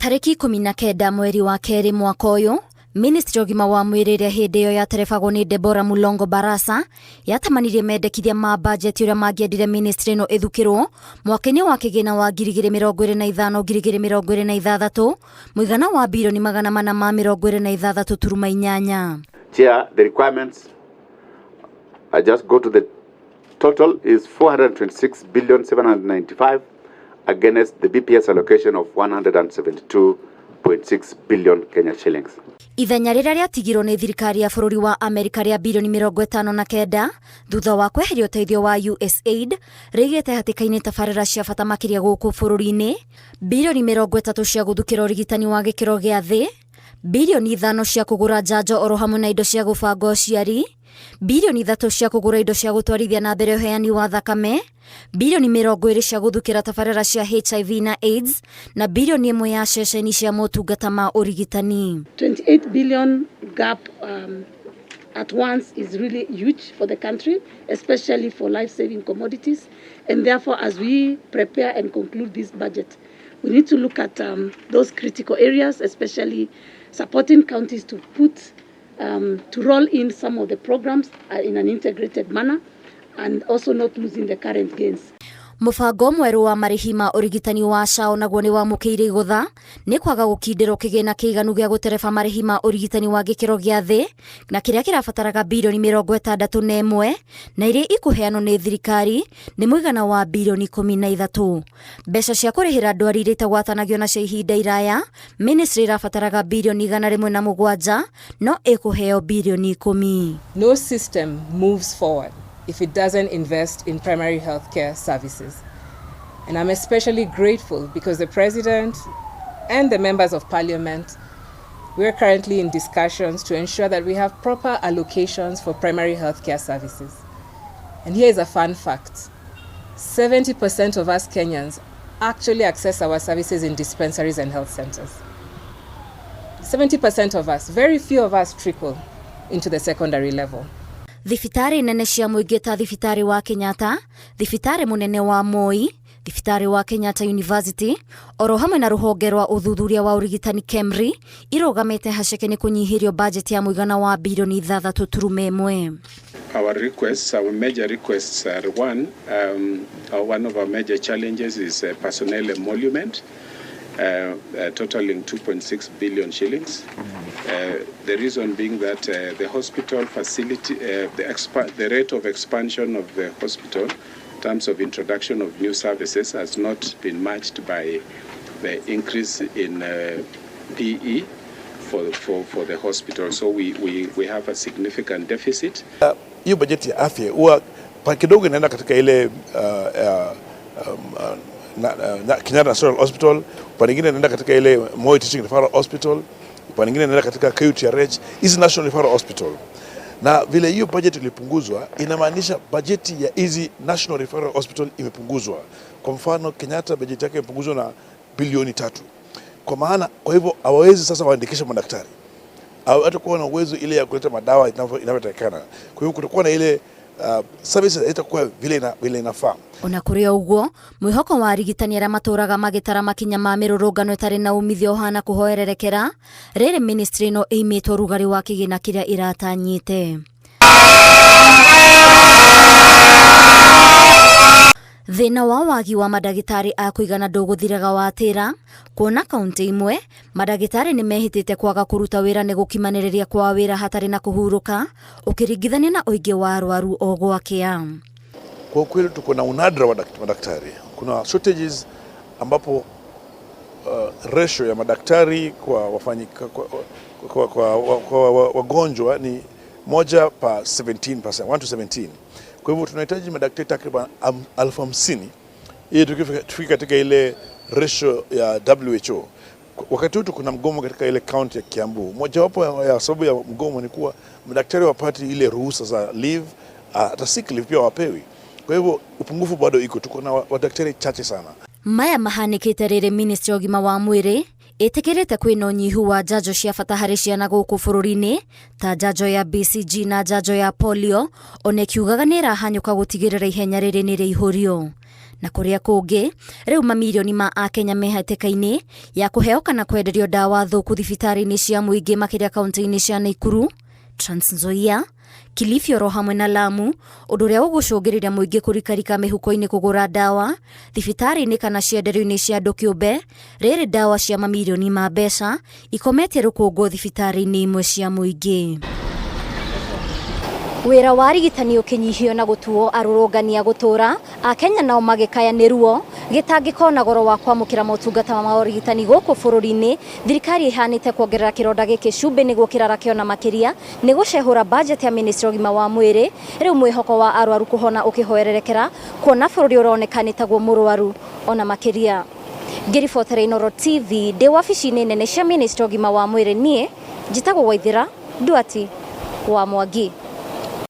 Tarĩki 19 mweri wa kerĩ mwaka ũyũ, Ministry ya ũgima wa mwĩrĩ ĩrĩa hĩndĩ ĩyo yaterebagwo nĩ Deborah Mulongo Barasa yatamanirie mendekithia ma bajeti ũrĩa mangĩendire ministry ĩno ĩthukĩrwo mwaka-inĩ wa kĩgĩna wa 2025 2026 mũigana wa birioni 426.8. Chair, the requirements, I just go to the total is 426 billion 795 against the BPS allocation of 172.6 billion Kenya shillings. Ithenya rĩrĩa rĩatigirwo nĩ thirikari ya bũrũri wa Amerika rĩa birioni 59 thutha wa kweheria ũteithio wa USAID rĩigĩte hatĩka-inĩ tabarĩra cia bata makĩria gũkũ bũrũri-inĩ, birioni 30 cia gũthukĩra ũrigitani wa gĩkĩro gĩa thĩ, birioni 5 cia kũgũra njanjo oro hamwe na indo cia gũbanga ũciari, birioni 3 cia kũgũra indo cia gũtwarithia na mbere ũheani wa thakame, birioni 20 cia gũthukĩra tabarĩra cia HIV na AIDS, na birioni 1 ya ceceni cia motungata ma ũrigitani. 28 billion gap at once is really huge for the country, especially for life-saving commodities. And therefore, as we prepare and conclude this budget, we need to look at those critical areas, especially supporting counties to roll in some of the programs in an integrated manner, and also not losing the current gains. Mũbango mwerũ wa marĩhi ma ũrigitani wa SHA onaguo nĩ wamũkĩire igũtha nĩ kwaga gũkindĩrwo kĩgĩna kĩiganu gĩa gũtereba marĩhi ma ũrigitani wa gĩkĩro gĩa thĩ na kĩrĩa kĩrabataraga birioni 61 na iria ikũheanwo nĩ thirikari nĩ mũigana wa birioni 13. Mbeca cia kũrĩhĩra ndwari iria itagwatanagio na cia ihinda iraya, ministry ĩrabataraga birioni 107 no ĩkũheo birioni 10. No system moves forward if it doesn't invest in primary health care services. And I'm especially grateful because the President and the members of Parliament, we are currently in discussions to ensure that we have proper allocations for primary health care services. And here is a fun fact. 70% of us Kenyans actually access our services in dispensaries and health centers. 70% of us, very few of us trickle into the secondary level. Thibitarĩ nene cia mũingĩ ta thibitarĩ wa Kenyatta, thibitarĩ mũnene wa Moi, thibitarĩ wa Kenyatta University, oro hamwe na rũhonge rwa ũthuthuria wa ũrigitani KEMRI irũgamĩte haceke nĩ kũnyihĩrio bajeti ya mũigana wa birioni 6.1. Our requests, our major requests are one, one of our major challenges is personnel emolument, totaling 2.6 billion shillings. The reason being that the hospital facility, the rate of expansion of the hospital in terms of introduction of new services has not been matched by the increase in PE for the hospital. So we have a significant deficit. Hiyo bajeti ya afya huwa kidogo inaenda katika ile Kenyatta National Hospital, upande mwingine inaenda katika ile Moi Teaching Referral Hospital, upande mwingine inaenda katika KUTRH, hizi National Referral Hospital. Na vile hiyo budget ilipunguzwa, inamaanisha bajeti ya hizi National Referral Hospital imepunguzwa. Kwa mfano Kenyatta bajeti yake imepunguzwa na bilioni 3. Kwa maana kwa hivyo hawawezi sasa waandikisha madaktari. Hawatakuwa na uwezo ile ya kuleta madawa inavyotakikana. Kwa hivyo kutakuwa na ile services haitakuwa vile inafaa. Ona kũrĩ o ũguo, mwĩhoko wa arigitani arĩa matũraga magĩtara makinya ma mĩrũrũngano ĩtarĩ na umithio ũhana kũhoererekera rĩrĩ ministry ĩno ĩimĩtwo rugarĩ wa kĩgĩna kĩrĩa ĩratanyĩte. Thĩna wa wagi wa mandagĩtarĩ a kũigana ndũgũthiraga watĩra kuona kaunti imwe mandagĩtarĩ nĩ mehĩtĩte kwaga kũruta wĩra nĩ gũkimanĩrĩria kwa wĩra hatarĩ na kũhurũka ũkĩringithania na ũingĩ wa arwaru o gwakĩa. Kwa kweli tuko na unadra wa madaktari. Kuna shortages ambapo ratio ya madaktari kwa wagonjwa ni moja pa 17%, 1 to 17. Kwa hivyo tunahitaji madaktari takriban 50,000 ili tufike katika ile ratio ya WHO. Wakati huu kuna mgomo katika ile county ya Kiambu. Mojawapo ya sababu ya mgomo ni kuwa madaktari wapati ile ruhusa za leave, hata sick leave pia wapewi. Kwa hivyo upungufu bado iko, tuko na wadaktari chache sana. Maya mahanĩkĩte rĩrĩ Ministry ya ũgima wa mwĩrĩ ĩtĩkĩrĩte kwĩna ũnyihu wa njanjo cia bata harĩ ciana gũkũ bũrũri-inĩ ta njanjo ya BCG na njanjo ya polio, ona ĩkiugaga nĩ ĩrahanyũka gũtigĩrĩra ihenya rĩrĩ nĩ rĩihũrio. Na kũrĩa kũngĩ, rĩu mamirioni ma Akenya me hatĩka-inĩ ya kũheo kana kwenderio ndawa thũku thibitarĩ-inĩ cia mũingĩ makĩria kaunti-inĩ cia Naikuru, Trans Nzoia, Kilifi oro hamwe na Lamu, ũndũ ũrĩa ũgũcũngĩrĩria mũingĩ kũrikarika mĩhuko-inĩ kũgũra ndawa thibitarĩ-inĩ kana cienderio-inĩ cia andũ kĩũmbe, rĩrĩ ndawa cia mamirioni ma mbeca ikometie rũkũngũ thibitarĩ-inĩ imwe cia mũingĩ. Wĩra wa arigitani ũkĩnyihio na gũtuo arũrũngani a gũtũra, Akenya nao magĩkaya nĩ ruo, gĩtangĩko na goro wa kwamũkĩra motungata ma ũrigitani gũkũ bũrũri-inĩ. Thirikari ĩhanĩte kuongerera kĩronda gĩkĩ cumbĩ nĩguo kĩrara kĩona makĩria nĩ gũcehũra budget ya ministry ũgima wa mwĩrĩ. Rĩu mwĩhoko wa arwaru kũhona ũkĩhoererekera kuona bũrũri ũroneka nĩ taguo mũrwaru ona makĩria. Ngĩribotera Inooro TV ndĩ wabici-inĩ nene cia ministry ũgima wa mwĩrĩ, niĩ njĩtagwo Waithĩra Nduati wa Mwangi.